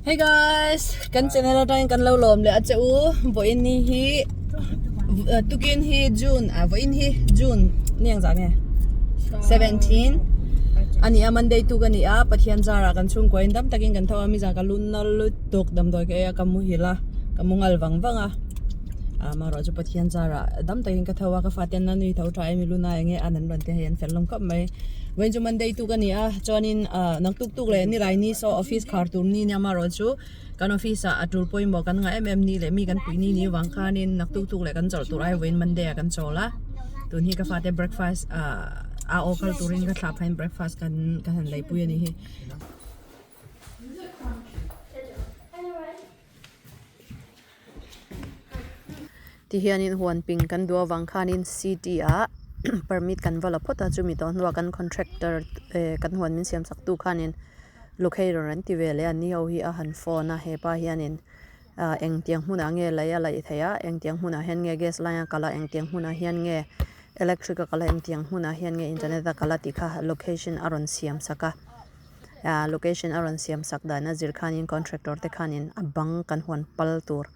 Hey guys, kan channel atangin kan lo lawm leh a che u. Vawiin ni hi tukin hi June ah vawiin hi June ni ang zah nge 17 a ni a Monday tuk a ni a Pathian zarah kan chhungkua in dam takin kan tho a mi zah ka lu nal lutuk damdawi ka ei a ka muhil a ka mu ngal vang vang a. Amaherawh chu Pathian zarah dam takin ka tho a, ka fate an la nui tho tha em i luna eng nge an an rawn ti hei an fel hlawm khawp mai. Vawiin chu Monday tuk a ni a, chuanin ah naktuk tuk leh nilai ni saw office khar tur ni nia amaherawh chu kan office ah a tul pawimawh kan ngah em em ni leh mi kan puih ni ni vang khanin naktuk tuk leh kan chawlh tur ai vawiin Monday ah kan chawl a, tun hi ka fate breakfast ah a aw kal turin ka thlah phahin breakfast kan ka han leipui a ni hi. Tihianin huan ping kan duh avang khanin city ah permit kan va la phawt a chumi tawh hnuah kan contractor eh kan huan min siam sak tu khanin lukhei rawn an ti ve leh a ni ho hi a han phone a hepa hianin ah engtiang hmunah nge lei a laih theih a engtiang hmunah hian nge gas line a kal a engtiang hmunah hian nge electric a kal a engtiang hmunah hian nge internet a kal a tih kha location a rawn siam sak a. ah location a rawn siam sak dan a zir khanin contractor te khanin a bang kan huan pal tur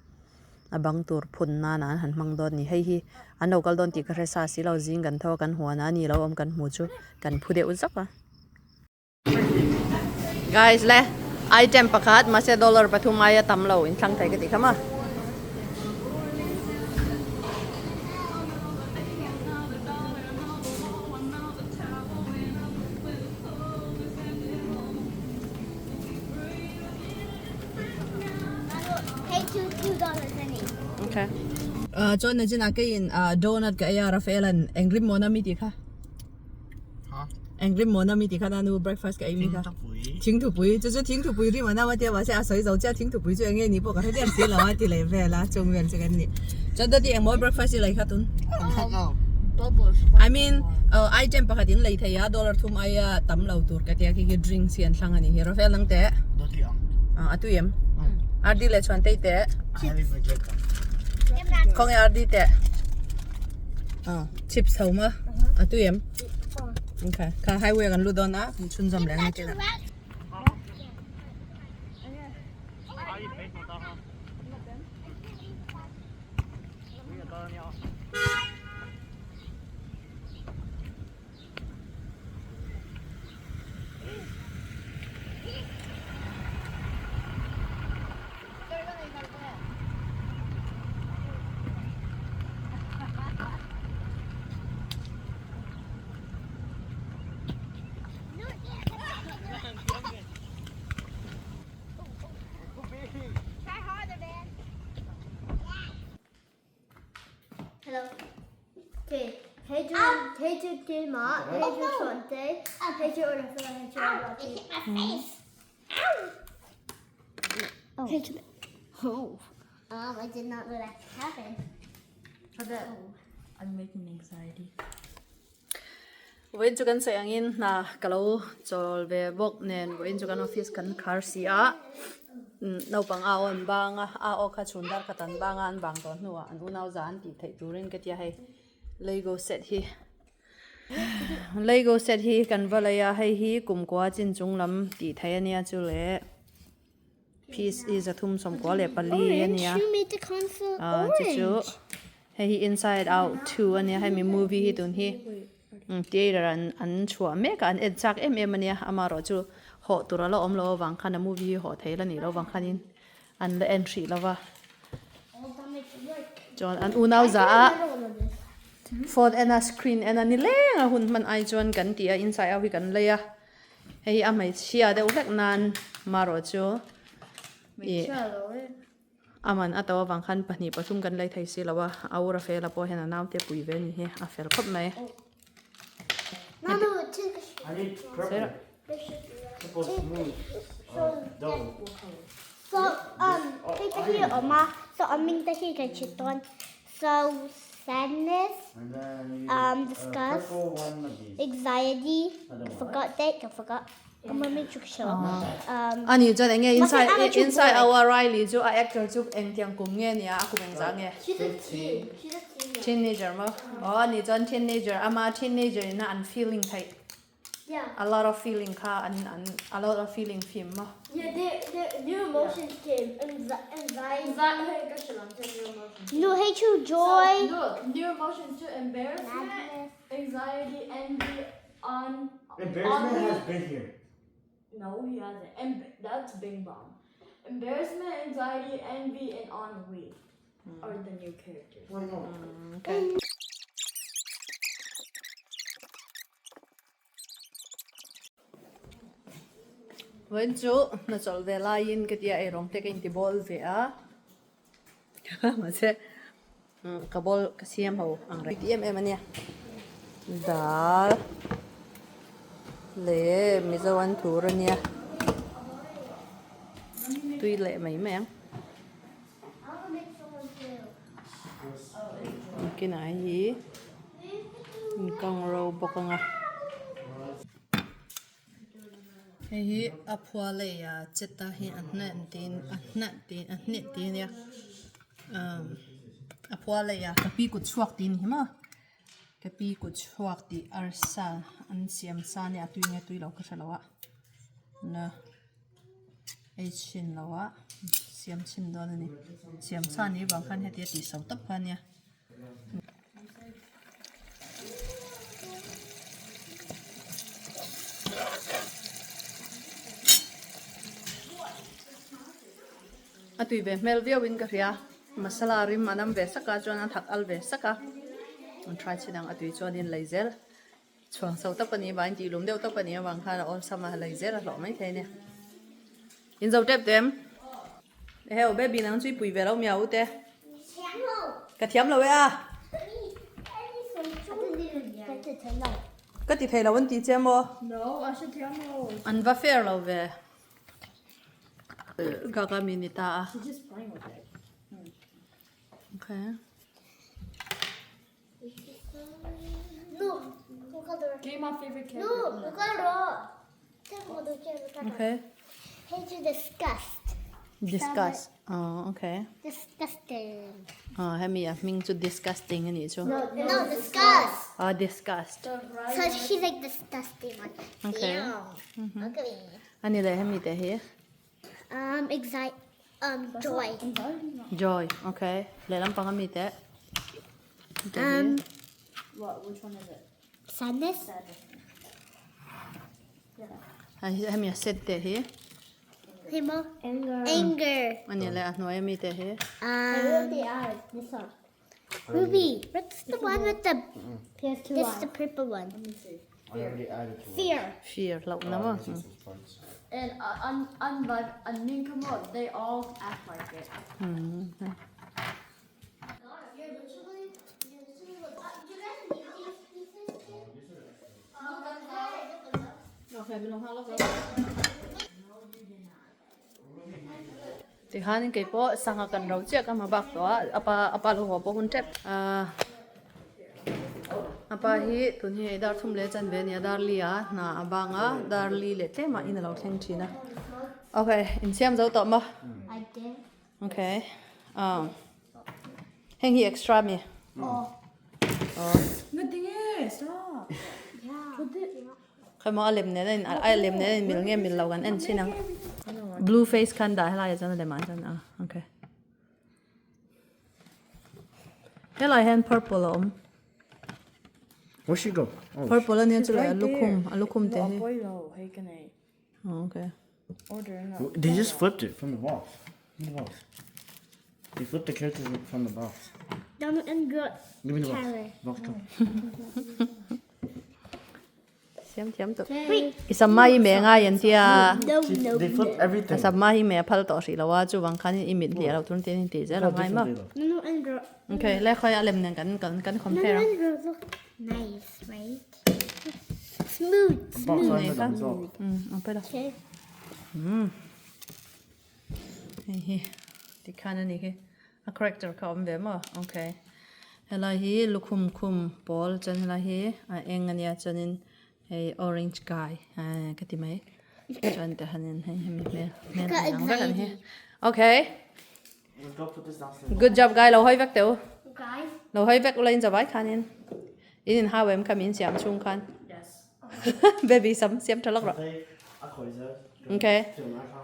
a bang tur phun nan ah an han hmang dawn a ni hei hi an lo kal dawn tih ka hre sa si lo zing kan tho a kan huan a ni lo awm kan hmu chu kan phu deuh zak a. Guys le item pakhat mahse dollar pathum aia tam lo inthlang thei ka tih kha maw. Okay. Uh, chuan na chin ake in uh, donut ka eia Rafael an engrim mona mi ti kha. Ha? Engrim mona mi ti kha na nu breakfast ka ei mi kha. Thing thu pui. Chu chu thing thu pui ri mana ma tia ma se a soi zo cha thing thu pui chu enge ni po ka hre der si lo a ti le vela chung vel chu kan ni. Chuan dati engmaw breakfast i lei kha tun? Bubbles. I mean uh, item pakhat in lei thei a dollar thum aia tam lo tur ka tia khi khi drinks hi an thlang ani hi Rafael nang te Dati ang. Ah, a tui em RD le chuan tei te I haven't even drank them. Khong e RD te ah chips ho ma a tui em okay kha highway kan lu dawn a kan chhunzawm leh ang ni Try harder, man. Hello. Okay. Hey, John. Hey, John. Hey, Ma. Hey, John. Hey, John. Hey, John. It hit my face. Ow. Oh. Oh. I did not know that could happen. I'm making anxiety. Vawiin chu kan sawi angin hna ka lo chawl ve bawk nen vawiin chu kan office kan khar si a naupang a aw an bang a a aw kha chhun dar khat an bang a an bang tawh hnuah an unau za an tih theih turin ka tia hei lego set hi lego set hi kan va lei a hei hi kumkua chin chung lam tih theih ania chu le piece hi zathum sawmkua leh pali ania ah chu chu. Hei hi inside out 2 ania hemi movie hi tun hi theater an an chhuah mek a an en chak em em ania amaherawh chu hawh tur a la awm loh avang khan a movie hi hawh theih la nih loh avang khanin an la en hrih lo va chuan an unau za a phone en a screen en a ni leng a hun hman ai chuan kan tih a inside out hi kan lei a hei hi a hmeichhia deuh hlek nan amaherawh chu ih. A man a to avang khan pahnih pathum kan lei thei si lo a, a ur a fel a pawh hian a naute pui ve a ni hi, a fel khawp mai. Ani chuan eng nge inside inside out a Riley chu a actor chu engtiang kum nge nia a kum engzah nge? Teenager maw? Aw ani chuan teenager ama teenager ina an feeling theih. Yeah. A lot of feeling kha an an a lot of feeling film maw? Yeah, they they new emotions came anxiety. No hei chu joy. No, new emotions chu embarrassment, anxiety, envy, on. Embarrassment has been here. No, he hasn't. And that's Bing Bong. Embarrassment, anxiety, envy, and ennui are the new characters. Wait, no. Okay. Vawiin chu hna chawlh ve laiin ka tia eirawng te ka inti bawl ve a mahse ka bawl ka siam ho ang reng ti em em a nia dal leh mizo an tur a nia tui leh mai mai ang. Kinah hi inkang ro bawk ang a hei hi a phua lei a cheta hi a hnaih tiin a hnaih tiin a hnih tih ania umm a phua lei a ka pi kut chhuak tih a ni hi maw ka pi kut chhuak tih arsa an siam sa ania a tui nge tui lo ka hre lo a na. Ei chhin lo a siam chhin dawn a ni siam sa ni vang khan heti a tih so tawp kha ania. A tui ve hmel viau in ka hria masala rim a nam ve sak a chuan a thak al ve sak a an try chhin ang a tui chuan in lei zel. Chhuang chho tawp a ni vangin tih lum deuh tawp a nih avang khan a awlsam a lei zel a hlawh mai thei a nia. In zo tep tem. Eheu baby nang chu i pui ve lo mia u te. Ka thiam lo e a. Ka ti thei lo an ti che maw? An va fair lo ve. Gaga mi ni ta a. Okay. Okay. Disgust. Disgust. Oh, okay. Disgusting. Ah, hemi a hming chu disgusting a nih chu. No, no, disgust. Ah, disgust. So she's like disgusting one. Okay. Ew. Ugly. Ani leh hemi te hi. Um, excite, um, joy. Joy, okay. Lehlam pang ami teh. Um, What? Which one is it? Sadness. Hemi a set te hi. Hemo. Anger. Anger. Ani leh a hnuai ami te hi. The eyes. This one. Ruby, what's the one with the this the purple one? Let me see. I already added to it. Fear. Fear hlauhna maw. Parts. And un unlike a nincompoop, they all act like it. Tikhanin kei pawh sangha kan ro chiah ka hma bak tawh a apa apa lo haw pawh hun tep ahh apa hi tun hi hei dar thum leh chanve a ni a dar li ah hna a bang a dar li leh tlem ah in a lo thleng thin a okay insiam zo tawh maw okay ah heng hi extra mi aw. Khawimawh a lem nen a in a lem nen a in mil nge mil lo kan en chin ang blue face khan dah helai ah chuan a lem ah chuan ah okay helai hian purple a awm Where she go? Oh, purple ania chu leh a lukhum a lukhum te hi okay They just flipped it from the box. From the box. They flipped the characters from the box. Donald and girl. Give me the box. Tyler. Box come. Siam thiam tawh. I sam mai me ngai an tia. No, no. They flipped A everything. sam mai hi me a phal tawh hrih lo a, chuvang khanin i mit hliah loh tur tin tih zel a ngai maw. No, no, and girl. Okay, le khawi a lem nen kan kan kan No, compare no, ang. and girl look nice, right? Smooth, Box smooth. on the result. Um, ang pela. Okay. Hei hi tikhan a ni hi a character kha a awm ve maw okay helai hi lukhum khum pawl chuan helai hi a eng ania chuanin hei orange guy ah ka ti mai chuan tah hianin hei hemi hmel hmel ang ang vek an hi okay Let's go put this downstairs. good job guy lo hawi vek teh u Guys. lo hawi vek ula in zavai khanin in inhau em kha min siam chhung khan Yes. Baby sam siam tha lawk rawh. Okay.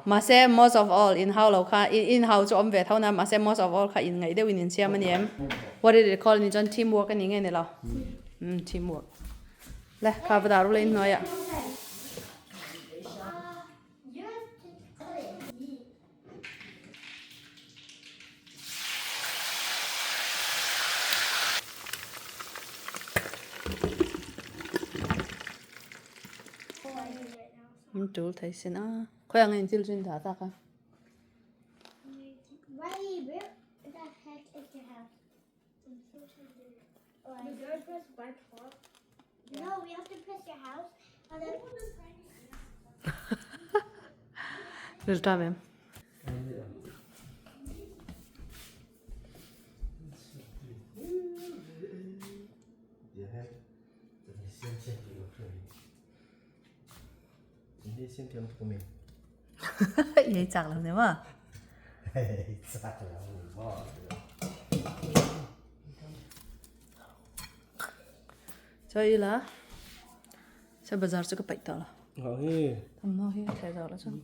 Mahse most of all in hau lo kha in hau chu awm ve tho na mahse most of all kha in ngaih deuhin in siam a ni em? What did it call ni chuan teamwork a ni nge ni lo? Um teamwork. Le kha va dar ula in hnuaiah. An tul thei sin a khawi ang in thil chu in dah tak a. Ril tam em? Ei chak lo ne ma? Cho ila sa bazar chu ka paih tawh lo. Thawmhnaw hi a thleh zawh lo chuan.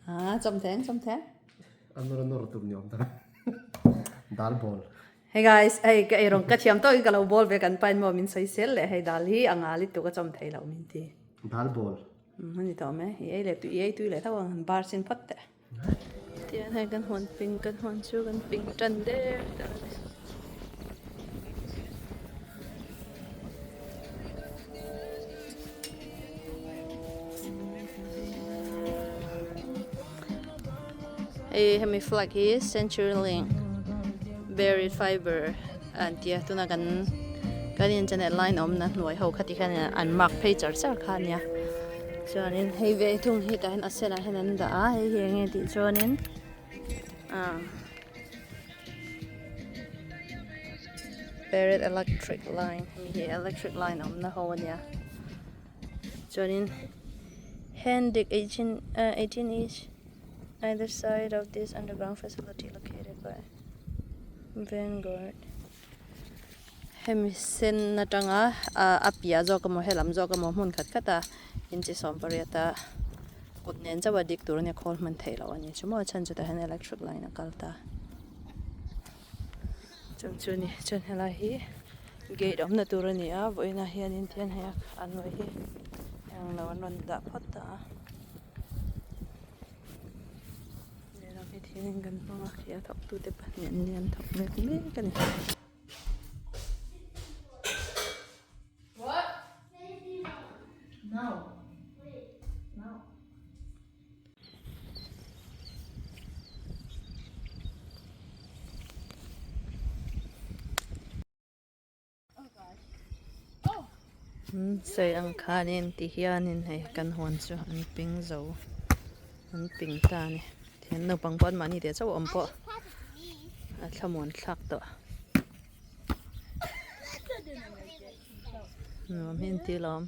Ah, chawm theng, chawm theng. Hey guys, hei ka eirawng ka thiam tawkin ka lo bawl ve kan pain maw min sawi sel leh hei dal hi a ngali tuk a chawm thei loh min ti. Dal bawl. Um ani tawh awm e, i ei leh tui i ei tui leh tho ang han bar chin phawt teh. Tihian hei kan huan ping kan huan chu kan ping tan der der a ni. Hei hemi flag hi century link buried fiber an tia tuna kan kan internet line awmna hnuai ho kha tikhian an mark phei char char kha ania chuanin hei ve thung hi tah hian a senah hian an dah a hei hi enge tih chuanin ah buried electric line hemi hi electric line awmna ho ania chuanin hand dig 18 inch Either side of this underground facility located by Vanguard. Hemi sen atanga a piah zawk emaw helam zawk emaw hmun khat khat a inchi sawm pariat a kut nen chauh a dik tur ania khawl hman theih loh a ni chu maw a chhan chu tah hian electric line a kal ta chung chu ni chuan helai hi gate awmna tur a ni a vawiinah hianin tihian hei a hnuai hi englo an rawn dah phawt ta a. Lehlam hi thingin kan hmang a khi a thawk tute pahnih an nia an thawk mek mek a ni. Sawi ang khanin ti hianin hei kan huan chu an ping zo an ping ta a ni tihian naupang pawh an mahni teh chauh awm pawh a thlamuan thlak tawh nuam hi an ti alawm.